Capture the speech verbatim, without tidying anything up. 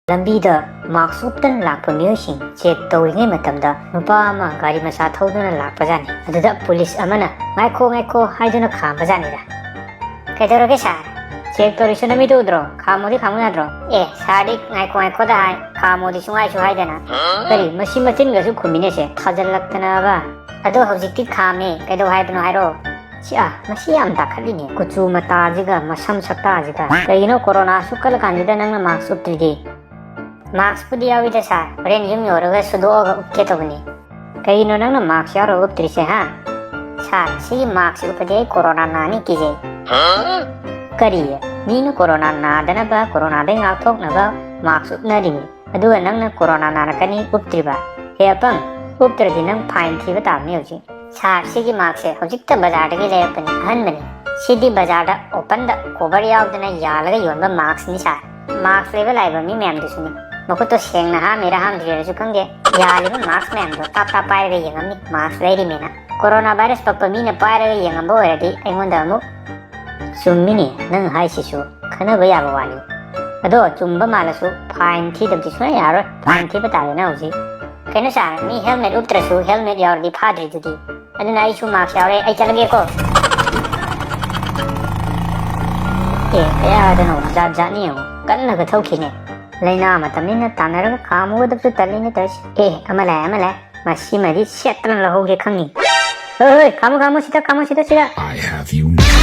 ꯂꯝꯕꯤꯗ ꯃꯥꯛꯁ ꯎꯞꯇꯅ ꯂꯥꯛꯄ ꯃꯤꯑꯣꯏꯁꯤꯡ ꯆꯦꯛ ꯇꯧꯔꯤꯉꯩ ꯃꯇꯝꯗ ꯅꯨꯄꯥ ꯑꯃ ꯒꯥꯔꯤ ꯃꯆꯥ ꯊꯧꯗꯨꯅ ꯂꯥꯛꯄꯖꯥꯠꯅꯤ꯫ ꯑꯗꯨꯗ ꯄꯨꯂꯤꯁ ꯑꯃꯅ "ꯉꯥꯏꯈꯣ, ꯉꯥꯏꯈꯣ" ꯍꯥꯏꯗꯨꯅ ꯈꯥꯝꯕꯖꯥꯠꯅꯤꯗ꯫ "ꯀꯩꯗꯧꯔꯒꯦ ꯁꯥꯔ? ꯆꯦꯛ ꯇꯧꯔꯤꯁꯨ ꯅꯃꯤꯠꯇ ꯎꯗ꯭ꯔꯣ? ꯈꯥꯝꯃꯣꯗꯤ ꯈꯥꯝꯃꯨ ꯌꯥꯗ꯭ꯔꯣ?" "ꯑꯦ, ꯁꯥꯔꯗꯤ ꯉꯥꯏꯈꯣ, ꯉꯥꯏꯈꯣꯗ ꯍꯥꯏ, ꯈꯥꯝꯃꯣꯗꯤ ꯁꯨꯡꯍꯥꯏꯁꯨ ꯍꯥꯏꯗꯅ꯫ ꯀꯔꯤ, ꯃꯁꯤ ꯃꯆꯤꯟꯒꯁꯨ ꯈꯨꯝꯃꯤꯅꯦꯁꯦ, ꯊꯥꯖꯜꯂꯛꯇꯅꯕ꯫ ꯑꯗꯣ ꯍꯧꯖꯤꯛꯇꯤ ꯈꯥꯝꯃꯦ, ꯀꯩꯗꯧ ꯍꯥꯏꯕꯅꯣ ꯍꯥꯏꯔꯣ?" "ꯁꯤ, ꯑ, ꯃꯁꯤ ꯌꯥꯝ ꯇꯥꯈꯠꯂꯤꯅꯦ, ꯀꯨꯆꯨ ꯃꯇꯥꯁꯤꯒ ꯃꯁꯝ ꯁꯛꯇꯥꯁꯤꯒ꯫ ꯀꯩꯒꯤꯅꯣ ꯀꯣꯔꯣꯅꯥ ꯑꯁꯨꯛ ꯀꯜꯂ ꯀꯥꯟꯁꯤꯗ ꯅꯪꯅ ꯃꯥꯛꯁ ꯎꯞꯇ꯭ꯔꯤꯗꯤ?" "ꯃꯥꯛꯁꯄꯨꯗꯤ ꯌꯥꯎꯏꯗ ꯁꯥꯔ, ꯍꯣꯔꯦꯟ ꯌꯨꯝ ꯌꯧꯔꯒ ꯁꯨꯗꯣꯛꯑꯒ ꯎꯞꯀꯦ ꯇꯧꯕꯅꯤ꯫" "ꯀꯩꯒꯤꯅꯣ ꯅꯪꯅ ꯃꯥꯛꯁ ꯌꯥꯎꯔꯒ ꯎꯞꯇ꯭ꯔꯤꯁꯦ, ꯍꯥ?" "ꯁꯥꯔ, ꯁꯤꯒꯤ ꯃꯥꯛꯁꯁꯦ ꯎꯞꯄꯗꯤ ꯑꯩ ꯀꯣꯔꯣꯅꯥ ꯅꯥꯅꯤ ꯀꯤꯖꯩ꯫" "ꯀꯔꯤ? ꯃꯤꯅ ꯀꯣꯔꯣꯅꯥ ꯅꯥꯗꯅꯕ, ꯀꯣꯔꯣꯅꯥꯗꯩ ꯉꯥꯛꯊꯣꯛꯅꯕ ꯃꯥꯛꯁ ꯎꯞꯅꯔꯤꯅꯤ, ꯑꯗꯨꯒ ꯅꯪꯅ ꯀꯣꯔꯣꯅꯥ ꯅꯥꯔꯛꯀꯅꯤ ꯎꯞꯇ꯭ꯔꯤꯕ? ꯍꯦ ꯑꯄꯪ, ꯎꯞꯇ꯭ꯔꯗꯤ ꯅꯪ ꯐꯥꯏꯟ ꯊꯤꯕ ꯇꯥꯕꯅꯤ ꯍꯧꯖꯤꯛ꯫" "ꯁꯥꯔ, ꯁꯤꯒꯤ ꯃꯥꯛꯁꯁꯦ ꯍꯧꯖꯤꯛꯇ ꯕꯖꯥꯔꯗꯒꯤ ꯂꯩꯔꯛꯄꯅꯤ, ꯑꯍꯟꯕꯅꯤ꯫ ꯁꯤꯗꯤ ꯕꯖꯥꯔꯗ ꯑꯣꯄꯟꯗ ꯀꯣꯚꯔ ꯌꯥꯎꯗꯅ ꯌꯥꯜꯂꯒ ꯌꯣꯟꯕ ꯃꯥꯛꯁꯅꯤ ꯁꯥꯔ꯫ ꯃꯥꯛꯁ ꯂꯩꯕ ꯂꯥꯛꯏꯕ ꯃꯤ ꯃꯌꯥꯝꯗꯨꯁꯨꯅꯤ꯫ ꯃꯈꯨꯠꯇꯣ ꯁꯦꯡꯅ ꯍꯥꯝꯃꯤꯔꯥ ꯍꯥꯝꯗ꯭ꯔꯤꯔꯁꯨ ꯈꯪꯗꯦ, ꯌꯥꯜꯂꯤꯕ ꯃꯥꯛꯁ ꯃꯌꯥꯝꯗꯣ ꯇꯥꯞ ꯇꯥꯞ ꯄꯥꯏꯔꯒ ꯌꯦꯡꯉꯝꯅꯤ, ꯃꯥꯛꯁ ꯂꯩꯔꯤꯃꯦꯅ꯫ ꯀꯣꯔꯣꯅꯥ ꯚꯥꯏꯔꯁ ꯄꯛꯄ ꯃꯤꯅ ꯄꯥꯏꯔꯒ ꯌꯦꯡꯉꯝꯕ ꯑꯣꯏꯔꯗꯤ ꯑꯩꯉꯣꯟꯗ ꯑꯃꯨꯛ ꯆꯨꯝꯃꯤꯅꯦ ꯅꯪ ꯍꯥꯏꯁꯤꯁꯨ, ꯈꯟꯅꯕ ꯌꯥꯕ ꯋꯥꯅꯤ꯫ ꯑꯗꯣ ꯆꯨꯝꯕ ꯃꯥꯜꯂꯁꯨ ꯐꯥꯏꯟ ꯊꯤꯗꯕꯗꯤ ꯁꯨꯡꯌꯥ ꯌꯥꯔꯣꯏ꯫ ꯐꯥꯏꯟ ꯊꯤꯕ ꯇꯥꯔꯦꯅ ꯍꯧꯖꯤꯛ꯫ ꯀꯩꯅꯣ ꯁꯥꯔ, ꯃꯤ ꯍꯦꯜꯃꯦꯠ ꯎꯞꯇ꯭ꯔꯁꯨ ꯍꯦꯜꯃꯦꯠ ꯌꯥꯎꯔꯗꯤ ꯐꯥꯗ꯭ꯔꯤꯗꯨꯗꯤ꯫ ꯑꯗꯨꯅ ꯑꯩꯁꯨ ꯃꯥꯛꯁ ꯌꯥꯎꯔꯦ, ꯑꯩ ꯆꯠꯂꯒꯦꯀꯣ꯫ ꯑꯦ, ꯀꯌꯥꯗꯅꯣ ꯖꯥꯠ ꯖꯥꯠꯅꯤ ꯌꯦꯡꯉꯣ, ꯀꯟꯅꯒ ꯊꯧꯈꯤꯅꯦ꯫ ꯂꯥꯏꯅꯥ ꯃꯇꯝꯅꯤꯅ ꯇꯥꯟꯅꯔꯒ ꯈꯥꯝꯃꯨꯒꯗꯕꯁꯨ ꯇꯜꯂꯤꯅꯦ ꯇꯧꯔꯤꯁꯦ꯫ ꯑꯦ, ꯑꯃ ꯂꯥꯛꯑꯦ, ꯑꯃ ꯂꯥꯛꯑꯦ꯫ ꯃꯁꯤꯃꯗꯤ ꯁꯦꯠꯇꯅ ꯂꯧꯍꯧꯒꯦ ꯈꯪꯉꯤ꯫ ꯍꯣꯏ, ꯍꯣꯏ, ꯈꯥꯝꯃꯨ, ꯈꯥꯝꯃꯨ, ꯁꯤꯗ ꯈꯥꯝꯃꯨ, ꯁꯤꯗ, ꯁꯤꯗ꯫ I have you now.